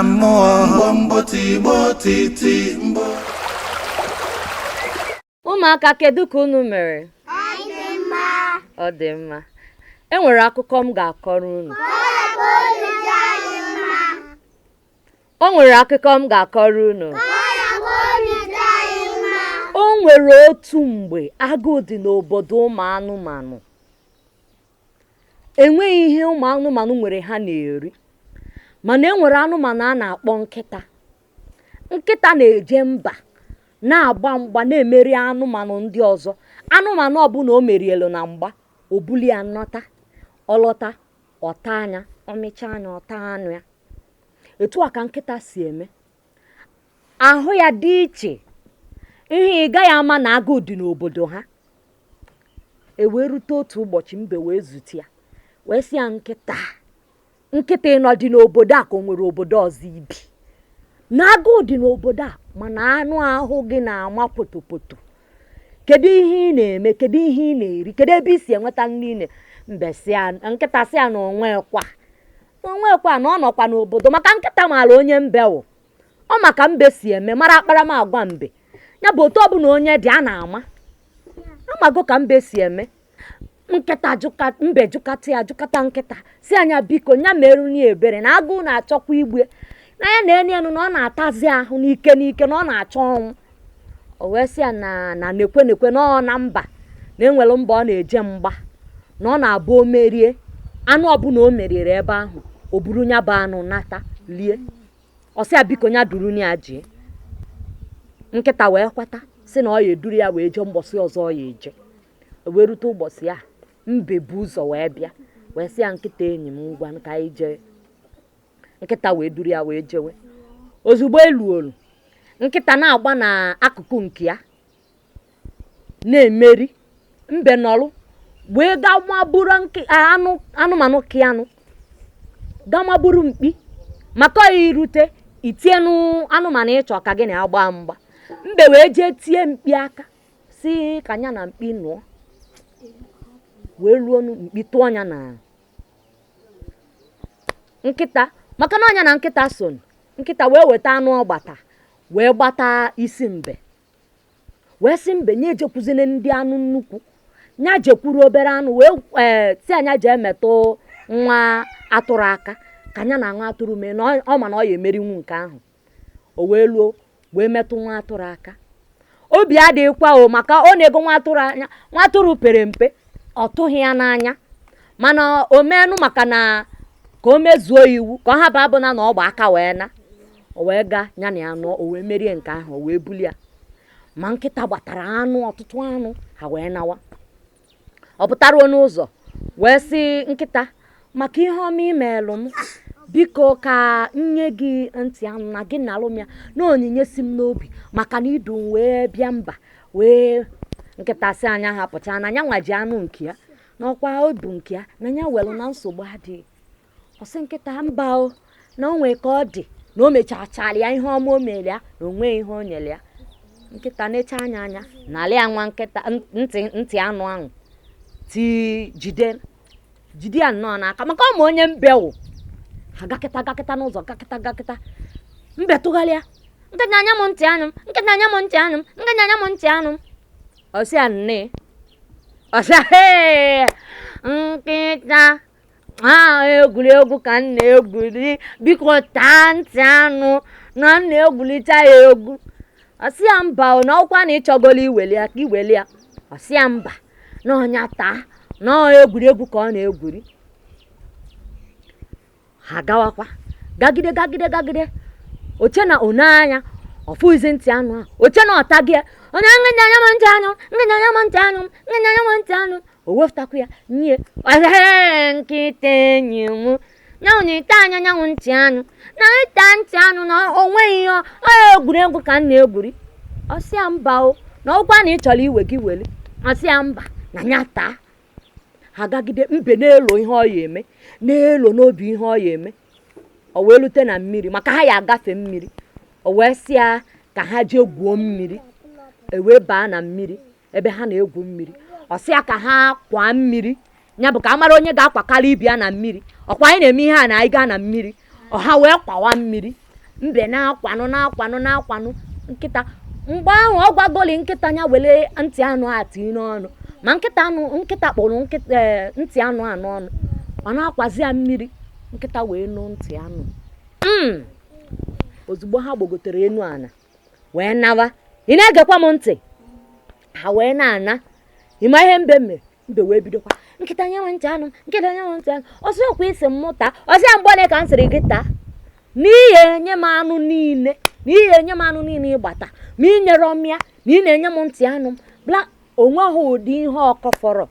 mmụọ. Mgbọmgbọ tigbo titi mgbọ. Ụmụaka, kedu ka unu mere? Ọ dị mma. E nwere akụkọ m ga-akọrọ unu. O nwere akụkọ m ga-akọrọ unu. O nwere otu mgbe agụụ dị n'obodo ụmụ anụmanụ. Enweghị ihe ụmụ anụmanụ nwere ha na-eri. Mana e nwere anụmanụ a na-akpọ nkịta. Nkịta na-eje mba na-agba mgba na-emeri anụmanụ ndị ọzọ. Anụmanụ ọbụla o merielu na mgba, o buli ya nọta. Ọ lọta, ọ taa anya, ọ mịchaa anya, ọ taa anụ ya. Etu a ka nkịta si eme. Ahụ ya dị iche. Ihe ị gaghị ama na agụụ dị n'obodo ha. E wee rute otu ụbọchị, mbe wee zute ya wee sị ya, "Nkịta, nkịta, ị nọ dị n'obodo a ka o nwere obodo ọzọ ibi? Na agụụ dị n'obodo a, mana anụ ahụ gị na-ama potopoto. Kedu ihe ị na-eme? Kedu ihe ị na-eri? Kedu ebe ị si enweta nri ị na?" Mbe sị ya, nkịta sị ya na onwekwa na onwekwa, na ọ nọkwa n'obodo, maka nkịta maara onye mbe wụ. Ọ maka mbe si eme, mara akparamagwa mbe. Ya bụ, otu ọbụla onye dị a na-ama amago ka mbe si eme. Nkịta jụka mbe, jụkata ya, jụkata nkịta, si anya biko nya meru ya ebere, na agụụ na-achọkwa igbu ya, na ya na-eni enu, na ọ na-atazi ahụ n'ike n'ike, na ọ na-achọ ọnwụ. O wee sị ya na nekwe nekwe, na ọ na mba na enwere mba ọ na-eje mgba, na ọ na-abụ o merie anụ ọbụla o meriere ebe ahụ, o buru ya bụ anụ nata lie. Ọ sị ya biko nya duru ya jee. Nkịta wee kwata, sị na ọ ya eduru ya wee jee mbọsị ọzọ ọ ya eje. Wee rute ụbọchị ya, mbe bu ụzọ wee bịa, wee sị ya, "Nkịta enyi m, ngwa ka anyị jee." Nkịta wee duru ya wee jewe. Ozugbo eluolu, nkịta na-agba n'akụkụ nke ya na-emeri. Mbe nọrụ wee gaa maburu anụ anụmanụ kịanụ, gaa maburu mkpi, maka ọ irute itienu anụmanụ ịchọ ka gị na ya gbaa mgba. Mbe wee jee tie mkpi aka, si ka ya na mkpi nụọ. Wee luo, mkpi tụọ ya na nkịta, maka na ọnya na nkịta so. Nkịta wee weta anụ ọgbata wee gbata isi mbe, wee sị mbe nye ejekwuzine ndị anụ nnukwu, nya jekwuru obere anụ, wee ee si anya jee metụ nwa atụrụ aka, ka nya na nwa atụrụ mee na ọ ma na ọ ya emerinwu nke ahụ. O wee luo, wee metụ nwa atụrụ aka. Obi adịghịkwa o, maka ọ na-ego nwa atụrụ anya. Nwa atụrụ pere mpe, ọ tụghị ya n'anya, mana o meenụ maka na ka o mezuo iwu, ka ọ hapụ abụna na ọgba aka wee na o wee gaa ya na ya nụọ. O wee merie nke ahụ, o wee bulie ya. Ma nkịta gbatara anụ, ọtụtụ anụ, ha wee nawa. Ọ pụtaruo n'ụzọ, wee sị nkịta, "Maka ihe ọma imeelụ m, biko ka nye gị ntị anụ na gị nalụ m ya na onyinye si m n'obi, maka na idu m wee bịa mba." Wee nkịta sị anya hapụcha na ya nwa ji anụ nke ya, n'ọkwa obu nke ya, na ya welụ, na nsogbu adịghị. Ọ sị nkịta mba o, na o nwee ka ọ dị, na o mechachara ya ihe ọma o mere ya, na o nweghị ihe o nyere ya. Nkịta necha anya anya n'ala ya, nwa nkịta ntị ntị anụ ahụ ti jide jide ya nnọọ n'aka, maka ọ ma onye mbe wụ. Ha gakịta gakịta n'ụzọ, gakịta gakịta, mbe tụgharịa, "Nkịta, anya m ntị anụ m! Nkịta, anya m ntị anụ m! Nkịta, anya m ntị anụ m!" Ọ sị ya nne, ọ sị ya, "Hee, nkịta, a egwuregwu ka m na-egwuri, biko taa ntị anụ na m na-egwulita ya egwu." Ọ sị ya mba o, na ọkwa na ịchọgolo iweli ya ka iweli ya. Ọ sị ya mba, na ọnya taa, na ọ egwuregwu ka ọ na-egwuri. Ha gawakwa, gagide gagide gagide, oche na one anya ọfụzi ntị anụ ahụ. Oche na ọta gị ya, onye, "Nkịta, anya m ntị anụ! Nkịta, anya m ntị anụ! Nkịta, anya m ntị anụ!" O wepụtakwa ya nye. "Ee, nkịta enyi m, nyanwụ na ite anya nyanwụ ntị anụ, na ịta ntị anụ, na o nweghị ihe ọ egwuregwu ka m na-egwuri." Ọ sị ya mba o, na ọkwa na ị chọrọ iwe gị weli. Ọ sị ya mba, na ya taa. Ha gagide, mbe na-elo ihe ọ ya eme, na-elo n'obi ihe ọ ya eme. O wee lute na mmiri, maka ha ya agafe mmiri. O wee sị ya ka ha jee gwuo mmiri. E wee baa na mmiri. Ebe ha na-egwu mmiri, ọ sị ya ka ha kwaa mmiri, ya bụ ka a mara onye ga-akwakarị ibi ya na mmiri. Ọkwa anyị na-eme ihe a na anyị gaa na mmiri. Ọha wee kwawa mmiri. Mbe na-akwanụ, na-akwanụ, na-akwanụ nkịta. Mgbe ahụ ọ gwagoli nkịta ya were ntị anụ a tinye n'ọnụ, ma nkịta anụ, nkịta kpụrụ nkịta ntị anụ a n'ọnụ, ọ na-akwazi ya mmiri. Nkịta wee nụ ntị anụ. Ozugbo ha gbagotere enu ana wee nawa, ị na-egekwa m ntị, ha wee na-ana. Ịma ihe mbe mere? Mbe wee bidokwa, nkịta nye m ntị anụ, nkịta nye m ntị anụ. Ọsị ọkwa isi m taa, ọsị ya mgbe ole ka m sịrị gị taa, n'ihi enye m anụ niile, n'ihi enye m anụ niile ịgbata, ma ị nyere m ya, na ị na-enye m ntị anụ m bla. Onweghị ụdị ihe ọkọ fọrọ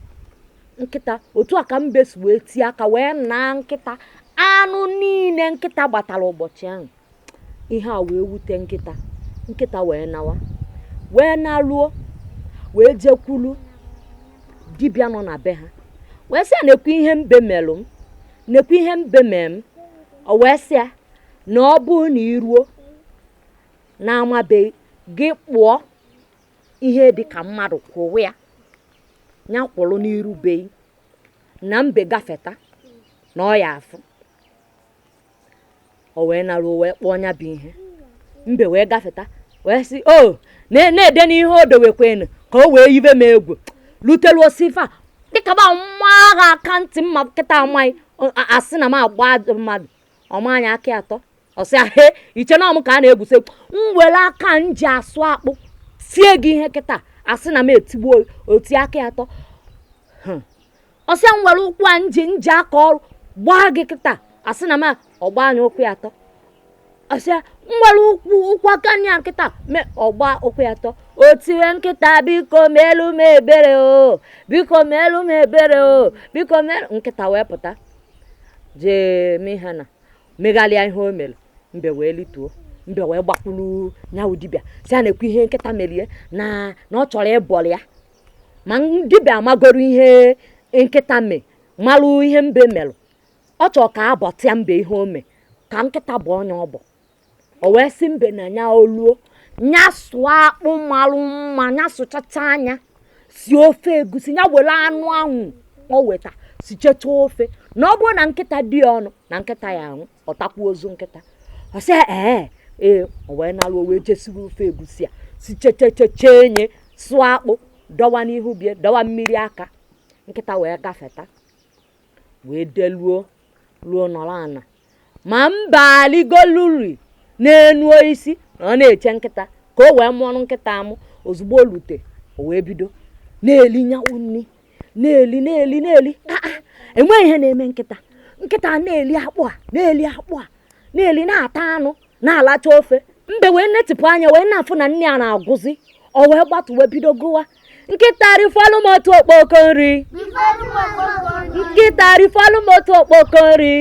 nkịta. Otu a ka mbe si wee tie aka wee naa nkịta anụ niile nkịta gbatara ụbọchị ahụ. Ihe a wee wute nkịta. Nkịta wee nawa, wee naruo, wee jekwulu dibịa nọ na be ha, wee sị ya nekwa ihe mbe melụ m, nekwa ihe mbe mee m. O wee sị ya na ọ bụrụ na iruo na-amabeghị gị, kpụọ ihe dị ka mmadụ kwụwa ya, ya kwụrụ n'iru be na mbe gafeta na ọ ya afụ. O wee naruo, wee kpụọ ya bụ ihe. Mbe wee gafeta, wee sị o na-ede n'ihe o dowekwenu ka o wee yibe m egwu. Luteluo sifa dịka ba nwa agha aka ntị mma nkịta amaghị asị na m agba ajọ mmadụ ọma anya aka atọ. Ọsị he iche na ọmụ ka a na-egwusi egwu, m were aka m ji asụ akpụ tie gị ihe kịta, asị na m etigbuo oti aka atọ. Ọsị m were ụkwụ a nji nji aka ọrụ gbaa gị kịta, asị na m ọgba anya ụkwụ ya atọ. Ọsị m were ụkwụ aka ya nkịta me ọgba ụkwụ ya atọ. O tiwe nkịta, biko meelu m ebere o, biko meelu m ebere o, biko meelu. Nkịta wee pụta jee mee ha na meghalịa ihe o mere. Mbe wee lituo, mbe wee gbakwuru nyawu dibịa, si a na-ekwu ihe nkịta merie na ọ chọrọ ịbọrọ ya. Ma dibịa amagoro ihe nkịta mee, malụ ihe mbe melụ, ọ chọrọ ka abọtịa mbe ihe o mee, ka nkịta bụ onye ọbọ. O wee sị mbe na nya oluo, nya sụọ akpụ malụ mma, nya sụchacha anya, si ofe egusi, nya were anụ ahụ o weta sichecha ofe, na ọ bụrụ na nkịta dị ọnụ na nkịta ya anwụ, ọ takwuo ozu nkịta. Ọ sị ee ee. O wee naruo, wee jesiri ofe egusi a, sichechecheche enye, sụọ akpụ, dọwa n'ihu bie, dọwa mmiri aka. Nkịta wee gafeta, wee deluo ruo nọrọ ana, ma mba aligoluri n'enu isi na ọ na-eche nkịta ka o wee mụọrọ nkịta amụ. Ozugbo o lute, o wee bido na-eli nyanwụ nri, na-eli na-eli na-eli. Enweghị ihe na-eme nkịta. Nkịta na-eli akpụ a, na-eli akpụ a, na-eli, na-ata anụ, na-alacha ofe. Mbe wee netịpụ anya, wee na-afụ na nne ya na-agwụzi. O wee gbatu, wee bido gụwa, nkịta rifọlụ m otu okpoko nri, nkịta rifọlụ m otu okpoko nri,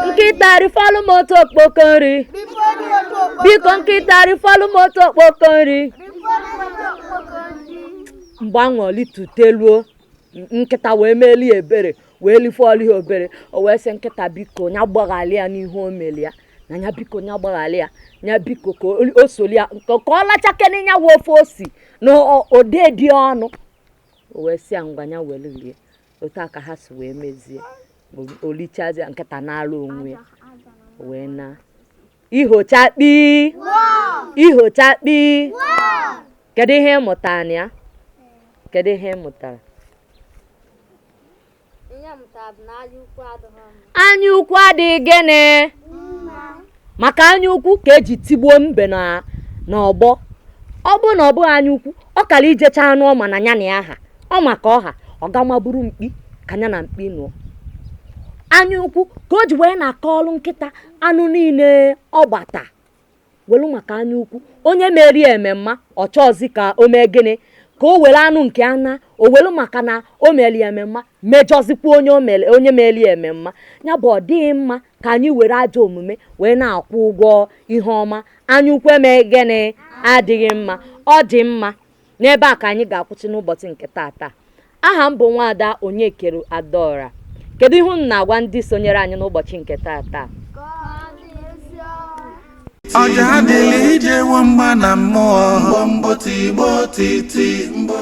nkịta rifọlụ m otu okpoko nri, biko nkịta rifọlụ m otu okpoko nri. Mgbe anwụlituteluo, nkịta wee meeli ebere, wee lifọlụ ya obere. O wee sị nkịta biko nya gbaghalị ya n'ihe o meli ya, na nya biko nya gbaghalị ya, nya biko ka o soli ya ka ọ lachakene nya wee ofe osi na ode dị ọnụ. O wee sị ya ngwa, nya were rie. Otu a ka ha si wee mezie, olichazie, nkịta na-alụ onwe ya wee na ihochakpi ihochakpi. Kedu ihe ị mụtara na ya? Kedu ihe ị mụtara? Anya ukwu adịghị gịnị? Maka anya ukwu ka eji tigbuo mbe na n'ọgbọ. Ọ bụrụ na ọ bụghị anya ukwu, ọ kara ijecha anụ ọma na ya na ya ha ọ maka ọha, ọ ga maburu mkpi ka ya na mkpi nụọ. Anya ukwu ka o ji wee na-akọọlụ nkịta anụ niile ọ gbata welu. Maka anya ukwu, onye merie ememma, ọ chọọzi ka o mee gịnị? Ka o were anụ nke ana o welu, maka na o merie ememma, mejọzikwa onye o mere, onye merie ememma ya. Bụ ọ dịghị mma ka anyị were ajọ omume wee na-akwụ ụgwọ ihe ọma. Anya ukwu eme gịnị? Adịghị mma. Ọ dị mma. N'ebe a ka anyị ga-akwụsị n'ụbọchị nke taata. Aha m bụ Nwaada Onyekere Adaora. Kedu ihe unu na-agwa ndị sonyere anyị n'ụbọchị nke taata? Ọja adịla ije wo mgba na mmụọ, mbọ mbọ tigbo titi mbọ.